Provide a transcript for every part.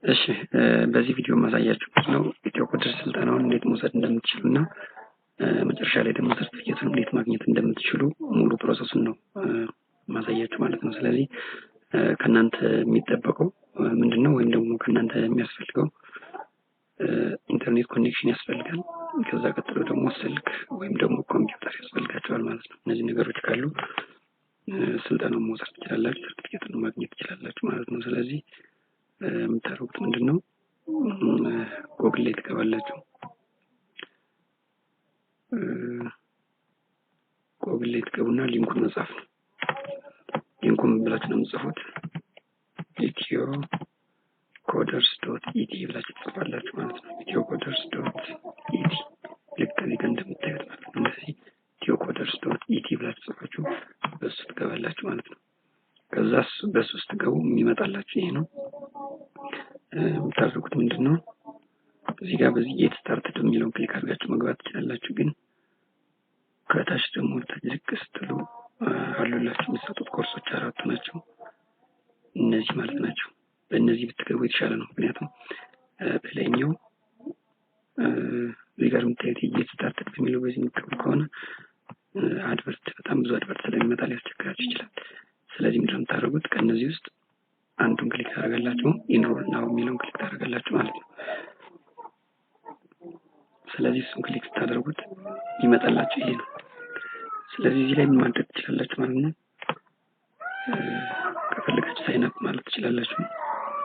እሺ፣ በዚህ ቪዲዮ ማሳያችሁ ነው ኢትዮ ኮደር ስልጠናውን እንዴት መውሰድ እንደምትችሉ እና መጨረሻ ላይ ደግሞ ሰርቲፊኬቱን እንዴት ማግኘት እንደምትችሉ ሙሉ process ኡን ነው ማሳያችሁ ማለት ነው። ስለዚህ ከእናንተ የሚጠበቀው ምንድን ነው? ወይም ደግሞ ከእናንተ የሚያስፈልገው internet connection ያስፈልጋል። ከዛ ቀጥሎ ደግሞ ስልክ ወይም ደግሞ ኮምፒውተር ያስፈልጋቸዋል ማለት ነው። እነዚህ ነገሮች ካሉ ስልጠናውን መውሰድ ትችላላችሁ፣ ሰርቲፊኬቱን ማግኘት ትችላላችሁ ማለት ነው። ስለዚህ የምታደርጉት ምንድን ነው? ጎግል ላይ ትገባላችሁ። ጎግል ላይ ትገቡና link ኡን መጻፍ ነው። Link ኡን ብላችሁ ነው የምትጽፉት። Ethiocoders.et ብላችሁ ትጽፋላችሁ ማለት ነው። Ethiocoders.et ልክ ከዚህ ጋር እንደምታዩት ማለት ነው። እንደዚህ ethiocoders.et ብላችሁ ጽፋችሁ በሱ ትገባላችሁ ማለት ነው። ከዛ በሱ ስትገቡ የሚመጣላችሁ ይሄ ነው። የምታደርጉት ምንድን ነው? እዚህ ጋር በዚህ get started የሚለውን click አድርጋችሁ መግባት ትችላላችሁ። ግን ከታች ደግሞ ታች ዝቅ ስትሉ አሉላችሁ የሚሰጡት ኮርሶች አራቱ ናቸው፣ እነዚህ ማለት ናቸው። በእነዚህ ብትገቡ የተሻለ ነው። ምክንያቱም በላይኛው እዚህ ጋር የምታዩት የ get started በሚለው በዚህ የምትገቡ ከሆነ advert፣ በጣም ብዙ advert ስለሚመጣ ሊያስቸግራችሁ ይችላል። ስለዚህ ምንድነው የምታደርጉት? ከእነዚህ ውስጥ አንዱን click ታደርጋላችሁ። Enroll now የሚለውን click ታደርጋላችሁ ማለት ነው። ስለዚህ እሱን click ስታደርጉት ይመጣላችሁ ይሄ ነው። ስለዚህ እዚህ ላይ ምን ማድረግ ትችላላችሁ ማለት ነው። ከፈለጋችሁ sign up ማለት ትችላላችሁ።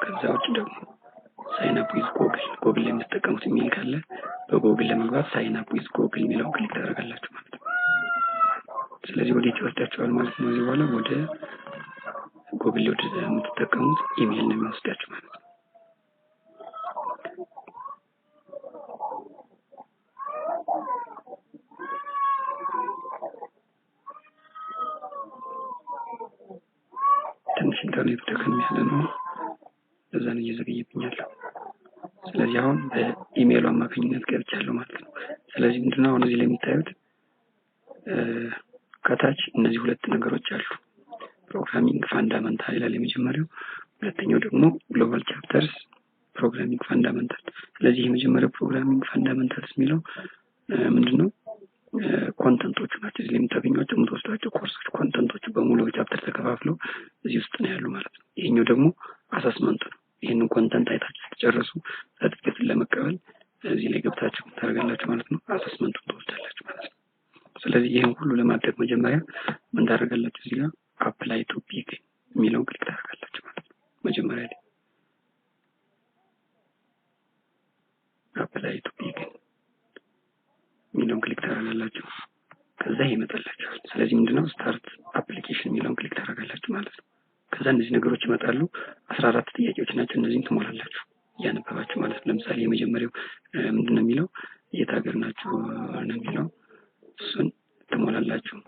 ከዛ ውጭ ደግሞ sign up with Google፣ ጎግል ላይ የምትጠቀሙት ኢሜል ካለ በጎግል ለመግባት sign up with Google የሚለውን click ታደርጋላችሁ ማለት ነው። ስለዚህ ወዴት ይወስዳችኋል ማለት ነው። እዚህ በኋላ ወደ ጎግል ወደ የምትጠቀሙት ኢሜል ነው የሚወስዳችሁ ማለት ነው። ትንሽ ኢንተርኔቱ ደከም ያለ ነው፣ ለዛ ነው እየዘገየብኝ ያለው። ስለዚህ አሁን በኢሜይሉ አማካኝነት ገብቻለሁ ማለት ነው። ስለዚህ ምንድነው አሁን እዚህ ላይ የምታዩት ከታች እነዚህ ሁለት ነገሮች አሉ። Programming fundamental ይላል የመጀመሪያው፣ ሁለተኛው ደግሞ global chapters programming fundamental። ስለዚህ የመጀመሪያው programming fundamentals የሚለው ምንድነው? Content ኦቹ ናቸው። እዚህ ላይ የምታገኟቸው የምትወስዷቸው ኮርሶች content ኦቹ በሙሉ በ chapter ተከፋፍለው እዚህ ውስጥ ነው ያሉ ማለት ነው። ይሄኛው ደግሞ assessment ኡ ነው። ይህንን content አይታችሁ ስትጨርሱ ሰርቲፊኬቱን ለመቀበል እዚህ ላይ ገብታችሁ ታደርጋላችሁ ማለት ነው። Assessment ኡን ትወስዳላችሁ ማለት ነው። ስለዚህ ይህን ሁሉ ለማድረግ መጀመሪያ ምን ታደርጋላችሁ? እዚህ ጋር apply to begin የሚለውን click ታደርጋላችሁ ማለት ነው። መጀመሪያ ላይ apply to begin የሚለውን click ታደርጋላችሁ። ከዛ ይመጣላችኋል። ስለዚህ ምንድነው start application የሚለውን click ታደርጋላችሁ ማለት ነው። ከዛ እነዚህ ነገሮች ይመጣሉ። 14 ጥያቄዎች ናቸው። እነዚህን ትሞላላችሁ እያነበባችሁ ማለት ነው። ለምሳሌ የመጀመሪያው ምንድነው የሚለው የት ሀገር ናችሁ ነው የሚለው፣ እሱን ትሞላላችሁ።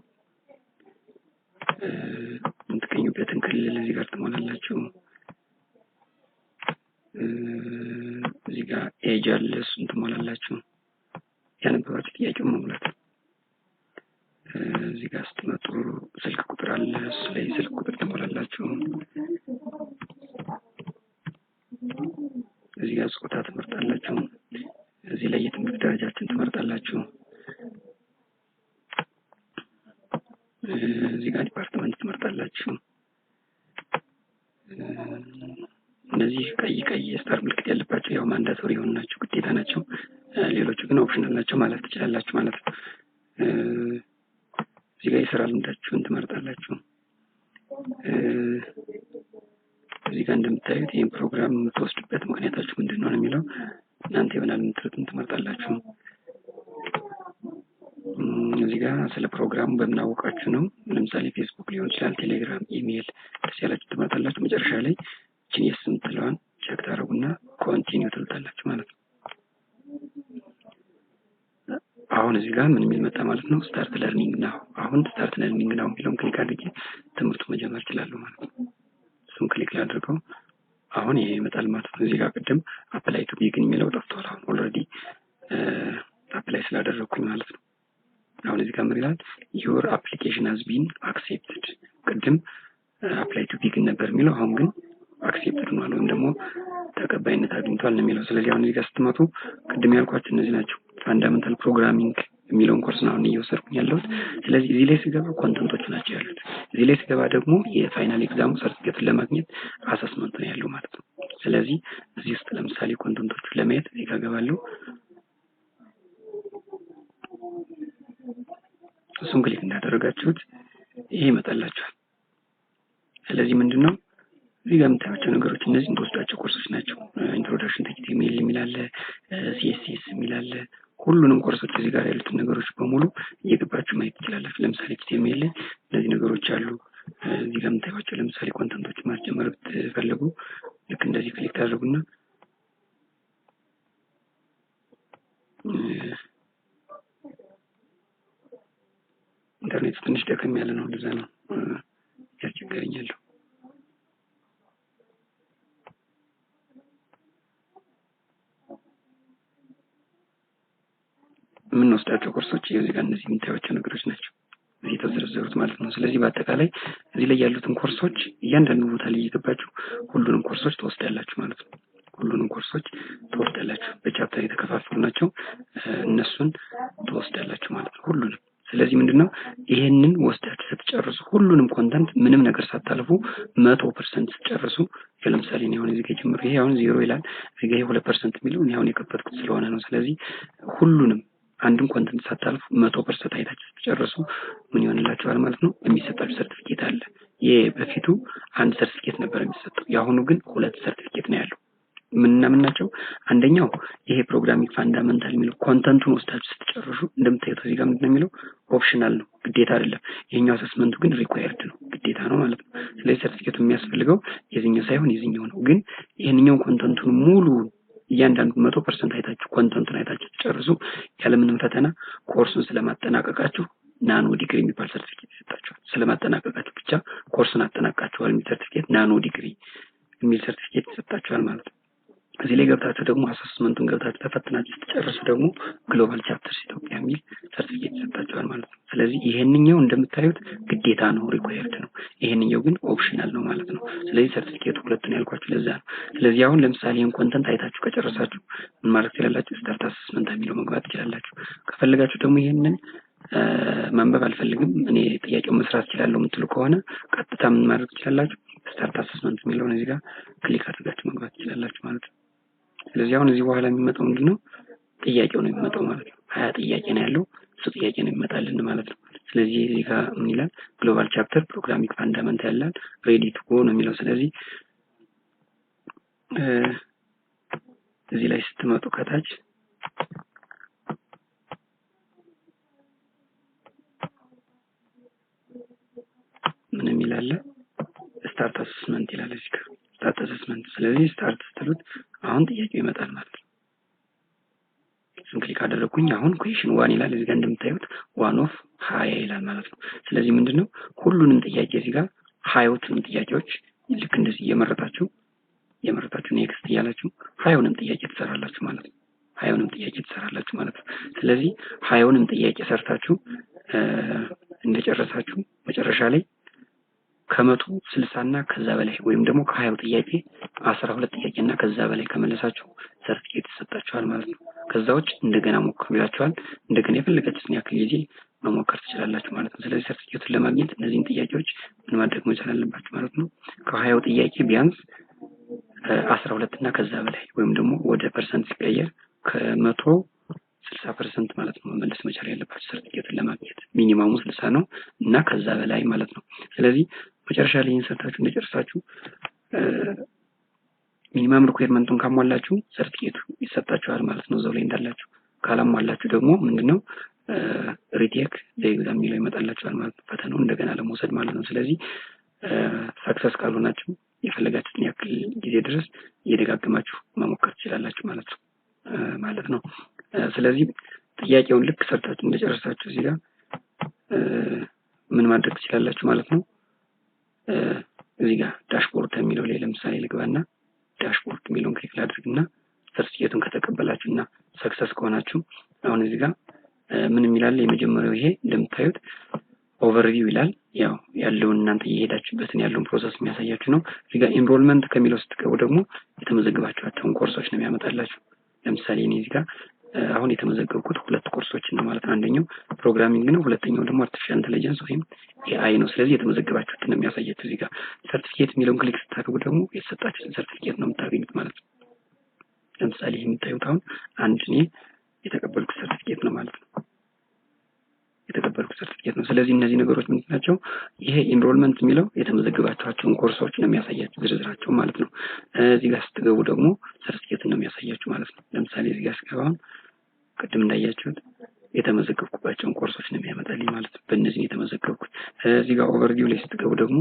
የምትገኙበትን ክልል እዚህ ጋር ትሞላላችሁ። እዚህ ጋር ኤጅ አለ፣ እሱን ትሞላላችሁ። ያነበባችሁ ጥያቄውን መሙላት። እዚህ ጋር ስትመጡ ስልክ ቁጥር አለ፣ እሱ ላይ ስልክ ቁጥር ትሞላላችሁ። እዚህ ጋር ጾታ ትመርጣላችሁ። እዚህ ላይ የትምህርት ደረጃችን ትመርጣላችሁ። እዚህ ጋር department ትመርጣላችሁ። እነዚህ ቀይ ቀይ star ምልክት ያለባቸው ያው mandatory የሆኑ ናቸው፣ ግዴታ ናቸው። ሌሎቹ ግን optional ናቸው ማለት ትችላላችሁ ማለት ነው። እዚህ ጋር የስራ ልምዳችሁን ትመርጣላችሁ። እዚህ ጋር እንደምታዩት ይህን ፕሮግራም የምትወስዱበት ምክንያታችሁ ምንድን ነው የሚለው እናንተ ይሆናል የምትሉትን ትመርጣላችሁ። እዚህ ጋር ስለ ፕሮግራሙ በምን አወቃችሁ ነው። ለምሳሌ ፌስቡክ ሊሆን ይችላል፣ ቴሌግራም፣ ኢሜይል ደስ ያላችሁ ትመርጣላችሁ። መጨረሻ ላይ እችን yes የምትለዋን check ታደርጉና continue ትሉታላችሁ ማለት ነው። አሁን እዚህ ጋር ምን የሚል መጣ ማለት ነው? Start learning now። አሁን start learning now የሚለውን click አድርጌ ትምህርቱ መጀመር እችላለሁ ማለት ነው። እሱን click ላድርገው። አሁን ይሄ ይመጣል ማለት ነው። እዚህ ጋር ቅድም apply to begin የሚለው ጠፍቷል። አሁን already apply ስላደረግኩኝ ማለት ነው። አሁን እዚህ ጋር ምን ይላል? Your application has been accepted። ቅድም apply to begin ነበር የሚለው፣ አሁን ግን accepted ሆኗል ወይም ደግሞ ተቀባይነት አግኝቷል ነው የሚለው። ስለዚህ አሁን እዚህ ጋር ስትመጡ ቅድም ያልኳችሁ እነዚህ ናቸው። Fundamental programming የሚለውን ኮርስ ነው አሁን እየወሰድኩኝ ያለሁት። ስለዚህ እዚህ ላይ ስገባ content ኦቹ ናቸው ያሉት። እዚህ ላይ ስገባ ደግሞ የ final exam ኡ ሰርቲፊኬቱን ለማግኘት assessment ኡ ነው ያለው ማለት ነው። ስለዚህ እዚህ ውስጥ ለምሳሌ content ኦቹን ለማየት እዚህ ጋር እገባለሁ። እሱን click እንዳደረጋችሁት ይሄ ይመጣላችኋል። ስለዚህ ምንድነው እዚህ ጋር የምታዩቸው ነገሮች እነዚህ የምትወስዷቸው ኮርሶች ናቸው። Introduction to HTML የሚል አለ፣ CSS የሚል አለ። ሁሉንም ኮርሶች እዚህ ጋር ያሉትን ነገሮች በሙሉ እየገባችሁ ማየት ትችላላችሁ። ለምሳሌ HTML ላይ እነዚህ ነገሮች አሉ። እዚህ ጋር የምታዩቸው ለምሳሌ content ኦች ማስጨመር ብትፈልጉ ልክ እንደዚህ click ታደርጉና ኢንተርኔቱ ትንሽ ደከም ያለ ነው፣ ለዛ ነው ያስቸገረኛል። የምንወስዳቸው ኮርሶች እዚህ ጋር እነዚህ የምታዩቸው ነገሮች ናቸው፣ እዚህ የተዘረዘሩት ማለት ነው። ስለዚህ በአጠቃላይ እዚህ ላይ ያሉትን ኮርሶች እያንዳንዱ ቦታ ላይ እየገባችሁ ሁሉንም ኮርሶች ትወስዳላችሁ ማለት ነው። ሁሉንም ኮርሶች ትወስዳላችሁ። በ chapter የተከፋፈሉ ናቸው፣ እነሱን ትወስዳላችሁ ማለት ነው ሁሉንም። ስለዚህ ምንድነው ይሄንን ወስዳችሁ ስትጨርሱ ሁሉንም content ምንም ነገር ሳታልፉ 100% ስትጨርሱ፣ ለምሳሌ እኔ አሁን እዚህ ጋር ጀምሮ ይሄ አሁን 0 ይላል፣ እዚህ ጋር 2% የሚለው እኔ አሁን የከፈትኩት ስለሆነ ነው። ስለዚህ ሁሉንም አንድም content ሳታልፉ 100% አይታችሁ ስትጨርሱ ምን ይሆንላችኋል ማለት ነው? የሚሰጣችሁ ሰርቲፊኬት አለ። ይሄ በፊቱ አንድ ሰርቲፊኬት ነበር የሚሰጠው፣ የአሁኑ ግን 2 ሰርቲፊኬት ነው ያለው። ምንና ምን ናቸው? አንደኛው ይሄ programming fundamental የሚለው content ኡን ወስዳችሁ ስትጨርሱ እንደምታዩት እዚህ ጋር ምንድነው የሚለው optional ነው፣ ግዴታ አይደለም። ይሄኛው assessment ኡ ግን required ነው፣ ግዴታ ነው ማለት ነው። ስለዚህ ሰርቲፊኬቱ የሚያስፈልገው የዚህኛው ሳይሆን የዚህኛው ነው። ግን ይሄንኛው content ኡን ሙሉ እያንዳንዱ 100% አይታችሁ content ኡን አይታችሁ ስትጨርሱ ያለምንም ፈተና ኮርሱን ስለማጠናቀቃችሁ nano degree የሚባል ሰርቲፊኬት ይሰጣችኋል። ስለማጠናቀቃችሁ ብቻ ኮርሱን አጠናቃችኋል የሚል ሰርቲፊኬት nano degree የሚል ሰርቲፊኬት ይሰጣችኋል ማለት ነው። እዚህ ላይ ገብታችሁ ደግሞ assessment ኡን ገብታችሁ ተፈትናችሁ ስትጨርሱ ደግሞ Global Chapters ኢትዮጵያ የሚል ሰርቲፊኬት ይሰጣችኋል ማለት ነው። ስለዚህ ይሄንኛው እንደምታዩት ግዴታ ነው፣ required ነው። ይሄንኛው ግን optional ነው ማለት ነው። ስለዚህ ሰርቲፊኬቱ ሁለት ነው ያልኳችሁ ለዛ ነው። ስለዚህ አሁን ለምሳሌ ይሄን content አይታችሁ ከጨረሳችሁ ምን ማለት ትችላላችሁ? Start assessment የሚለው መግባት ትችላላችሁ። ከፈለጋችሁ ደግሞ ይሄንን ማንበብ አልፈልግም እኔ ጥያቄውን መስራት እችላለሁ የምትሉ ከሆነ ቀጥታ ምን ማድረግ ትችላላችሁ? Start assessment የሚለውን እዚህ ጋር click አድርጋችሁ መግባት ትችላላችሁ ማለት ነው። ስለዚህ አሁን እዚህ በኋላ የሚመጣው ምንድነው? ጥያቄው ነው የሚመጣው ማለት ነው። 20 ጥያቄ ነው ያለው፣ እሱ ጥያቄ ነው የሚመጣልን ማለት ነው። ስለዚህ እዚህ ጋር ምን ይላል? Global Chapter programming fundamental ይላል፣ ready to go ነው የሚለው። ስለዚህ እዚህ ላይ ስትመጡ ከታች ምን የሚል አለ? Start assessment ይላል እዚህ ጋር start assessment። ስለዚህ start ስትሉት አሁን ጥያቄው ይመጣል ማለት ነው። እሱን click አደረኩኝ። አሁን question 1 ይላል እዚህ ጋር እንደምታዩት 1 of 20 ይላል ማለት ነው። ስለዚህ ምንድነው ሁሉንም ጥያቄ እዚህ ጋር 20ዎቹንም ጥያቄዎች ልክ እንደዚህ እየመረጣችሁ next እያላችሁ 20ውንም ጥያቄ ትሰራላችሁ ማለት ነው። 20ውንም ጥያቄ ትሰራላችሁ ማለት ነው። ስለዚህ 20ውንም ጥያቄ ሰርታችሁ እንደጨረሳችሁ መጨረሻ ላይ ከ160 እና ከዛ በላይ ወይም ደግሞ ከ20 ጥያቄ 12 ጥያቄ እና ከዛ በላይ ከመለሳችሁ ሰርቲፊኬት ይሰጣችኋል ማለት ነው። ከዛ ውጭ እንደገና ሞክሩ ይላችኋል። እንደገና የፈለጋችሁትን ያክል ጊዜ መሞከር ትችላላችሁ ማለት ነው። ስለዚህ ሰርቲፊኬቱን ለማግኘት እነዚህን ጥያቄዎች ምን ማድረግ መቻል አለባችሁ ማለት ነው። ከ20 ጥያቄ ቢያንስ 12 እና ከዛ በላይ ወይም ደግሞ ወደ percent ሲቀየር ከ160% ማለት ነው መመለስ መቻል ያለባችሁ ሰርቲፊኬቱን ለማግኘት። minimum ኡ 60 ነው እና ከዛ በላይ ማለት ነው። ስለዚህ መጨረሻ ላይ ይሄን ሰርታችሁ እንደጨረሳችሁ minimum requirement ኡን ካሟላችሁ ሰርቲፊኬቱ ይሰጣችኋል ማለት ነው እዛው ላይ እንዳላችሁ። ካላሟላችሁ ደግሞ ምንድነው retake the exam የሚለው ይመጣላችኋል ማለት ነው፣ ፈተናው እንደገና ለመውሰድ ማለት ነው። ስለዚህ success ካልሆናችሁ የፈለጋችሁትን ያክል ጊዜ ድረስ እየደጋገማችሁ መሞከር ትችላላችሁ ማለት ነው። ስለዚህ ጥያቄውን ልክ ሰርታችሁ እንደጨረሳችሁ እዚህ ጋር ምን ማድረግ ትችላላችሁ ማለት ነው። እዚህ ጋር dashboard የሚለው ላይ ለምሳሌ ልግባና dashboard የሚለውን click ላድርግና ሰርቲፊኬቱን ከተቀበላችሁና success ከሆናችሁ አሁን እዚህ ጋር ምን የሚላል የመጀመሪያው ይሄ እንደምታዩት Overview ይላል። ያው ያለውን እናንተ እየሄዳችሁበትን ያለውን process የሚያሳያችሁ ነው። እዚህ ጋር enrollment ከሚለው ስትገቡ ደግሞ የተመዘገባችኋቸውን ኮርሶች ነው የሚያመጣላችሁ። ለምሳሌ እኔ እዚህ ጋር አሁን የተመዘገብኩት ሁለት ኮርሶችን ነው ማለት ነው። አንደኛው programming ነው፣ ሁለተኛው ደግሞ artificial intelligence ወይም AI ነው። ስለዚህ የተመዘገባችሁትን ነው የሚያሳያችሁ። እዚህ ጋር ሰርቲፊኬት የሚለውን click ስታደርጉ ደግሞ የተሰጣችሁትን ሰርቲፊኬት ነው የምታገኙት ማለት ነው። ለምሳሌ ይህ የምታዩት አሁን አንድ እኔ የተቀበልኩት ሰርቲፊኬት ነው ማለት ነው። የተቀበልኩት ሰርቲፊኬት ነው። ስለዚህ እነዚህ ነገሮች ምንድን ናቸው? ይሄ enrollment የሚለው የተመዘገባችኋቸውን ኮርሶች ነው የሚያሳያችሁ ዝርዝራቸው ማለት ነው። እዚህ ጋር ስትገቡ ደግሞ ሰርቲፊኬትን ነው የሚያሳያችሁ ማለት ነው። ለምሳሌ እዚህ ጋር ስገባ አሁን ቅድም እንዳያችሁት የተመዘገብኩባቸውን ኮርሶች ነው የሚያመጣልኝ ማለት ነው። በእነዚህ የተመዘገብኩት። እዚህ ጋር overview ላይ ስትገቡ ደግሞ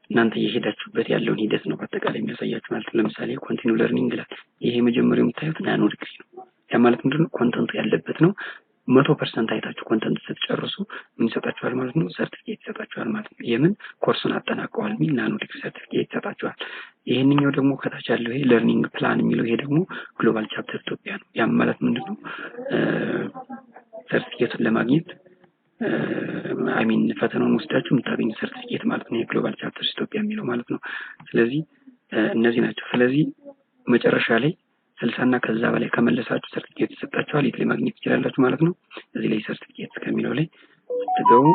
እናንተ እየሄዳችሁበት ያለውን ሂደት ነው በአጠቃላይ የሚያሳያችሁ ማለት ነው። ለምሳሌ continue learning ይላል። ይሄ የመጀመሪያው የምታዩት nano degree ነው። ያ ማለት ምንድነው? Content ኡ ያለበት ነው። 100% አይታችሁ content ስትጨርሱ ምን ይሰጣችኋል ማለት ነው? ሰርቲፊኬት ይሰጣችኋል ማለት ነው። የምን ኮርሱን አጠናቀዋል የሚል nano degree ሰርቲፊኬት ይሰጣችኋል። ይሄንኛው ደግሞ ከታች ያለው ይሄ learning plan የሚለው ይሄ ደግሞ Global Chapter ኢትዮጵያ ነው። ያም ማለት ምንድነው? ሰርቲፊኬቱን ለማግኘት I mean ፈተናውን ወስዳችሁ የምታገኙት ሰርቲፊኬት ማለት ነው። የ Global Chapter ኢትዮጵያ የሚለው ማለት ነው። ስለዚህ እነዚህ ናቸው። ስለዚህ መጨረሻ ላይ 60 እና ከዛ በላይ ከመለሳችሁ ሰርቲፊኬት ይሰጣችኋል። የት ላይ ማግኘት ትችላላችሁ ማለት ነው? እዚህ ላይ ሰርቲፊኬት ከሚለው ላይ ስትገቡ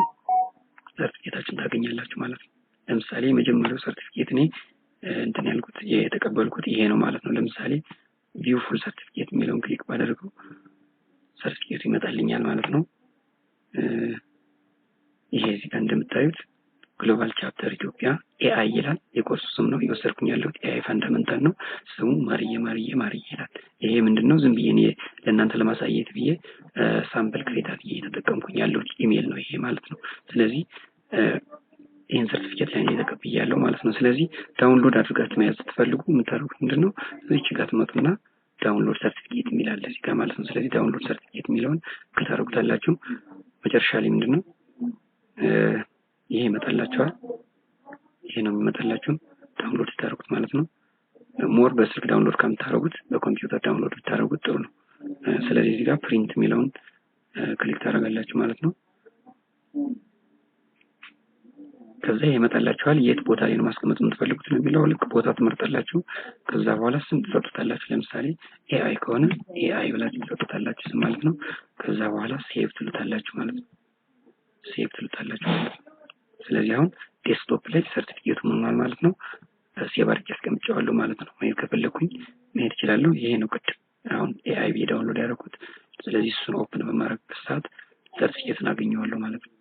ሰርቲፊኬታችሁን ታገኛላችሁ ማለት ነው። ለምሳሌ የመጀመሪያው ሰርቲፊኬት እኔ እንትን ያልኩት የተቀበልኩት ይሄ ነው ማለት ነው። ለምሳሌ view full certificate የሚለውን click ባደርገው ሰርቲፊኬቱ ይመጣልኛል ማለት ነው። ይሄ እዚህ ጋር እንደምታዩት Global Chapter ኢትዮጵያ AI ይላል። የኮርሱ ስም ነው። የወሰድኩኝ ያለሁት AI fundamental ነው። ስሙ ማርዬ ማርዬ ማርዬ ይላል። ይሄ ምንድነው? ዝም ብዬ እኔ ለእናንተ ለማሳየት ብዬ sample create አድርጌ እየተጠቀምኩኝ ያለሁት ኢሜል ነው ይሄ ማለት ነው። ስለዚህ ይሄን ሰርቲፊኬት ላይ እኔ ተቀብያለሁ ማለት ነው። ስለዚህ download አድርጋችሁ መያዝ ስትፈልጉ የምታደርጉት ምንድነው? እዚች ጋር ትመጡና download certificate የሚል አለ እዚህ ጋር ማለት ነው። ስለዚህ download certificate የሚለውን click ታደርጉታላችሁ። መጨረሻ ላይ ምንድነው ይሄ ይመጣላችኋል። ይሄ ነው የሚመጣላችሁ download ስታደርጉት ማለት ነው። More በስልክ download ከምታደርጉት በኮምፒውተር download ብታደርጉት ጥሩ ነው። ስለዚህ እዚህ ጋር print የሚለውን click ታደርጋላችሁ ማለት ነው። ከዛ ይሄ ይመጣላችኋል። የት ቦታ ላይ ነው ማስቀመጥ የምትፈልጉት ነው የሚለው ልክ ቦታ ትመርጣላችሁ። ከዛ በኋላ ስም ትሰጡታላችሁ። ለምሳሌ AI ከሆነ AI ብላችሁ ትሰጡታላችሁ ስም ማለት ነው። ከዛ በኋላ save ትሉታላችሁ ማለት ነው። Save ትሉታላችሁ ማለት ነው። ስለዚህ አሁን desktop ላይ ሰርቲፊኬቱ ምን ሆኗል ማለት ነው? Save አድርጌ አስቀምጨዋለሁ ማለት ነው። ማየት ከፈለኩኝ መሄድ እችላለሁ። ይሄ ነው ቅድም አሁን AI ብዬ download ያደረኩት። ስለዚህ እሱን open በማድረግበት ሰዓት ሰርቲፊኬቱን አገኘዋለሁ ማለት ነው።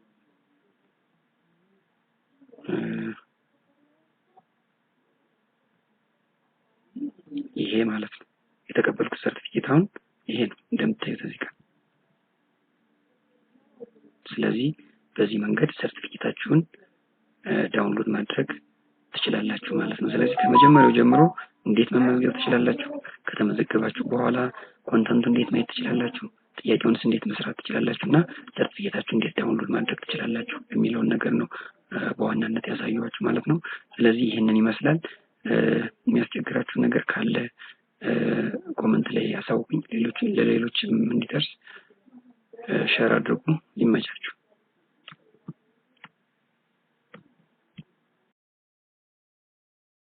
ይሄ ማለት ነው የተቀበልኩት ሰርቲፊኬት አሁን ይሄ ነው እንደምታዩት እዚህ ጋር። ስለዚህ በዚህ መንገድ ሰርቲፊኬታችሁን download ማድረግ ትችላላችሁ ማለት ነው። ስለዚህ ከመጀመሪያው ጀምሮ እንዴት መመዝገብ ትችላላችሁ፣ ከተመዘገባችሁ በኋላ content ኡ እንዴት ማየት ትችላላችሁ፣ ጥያቄውንስ እንዴት መስራት ትችላላችሁ እና ሰርቲፊኬታችሁ እንዴት download ማድረግ ትችላላችሁ የሚለውን ነገር ነው በዋናነት ያሳየኋችሁ ማለት ነው። ስለዚህ ይህንን ይመስላል። የሚያስቸግራችሁ ነገር ካለ comment ላይ ያሳውቁኝ፣ ለሌሎችም እንዲደርስ share አድርጉ። ይመቻችሁ።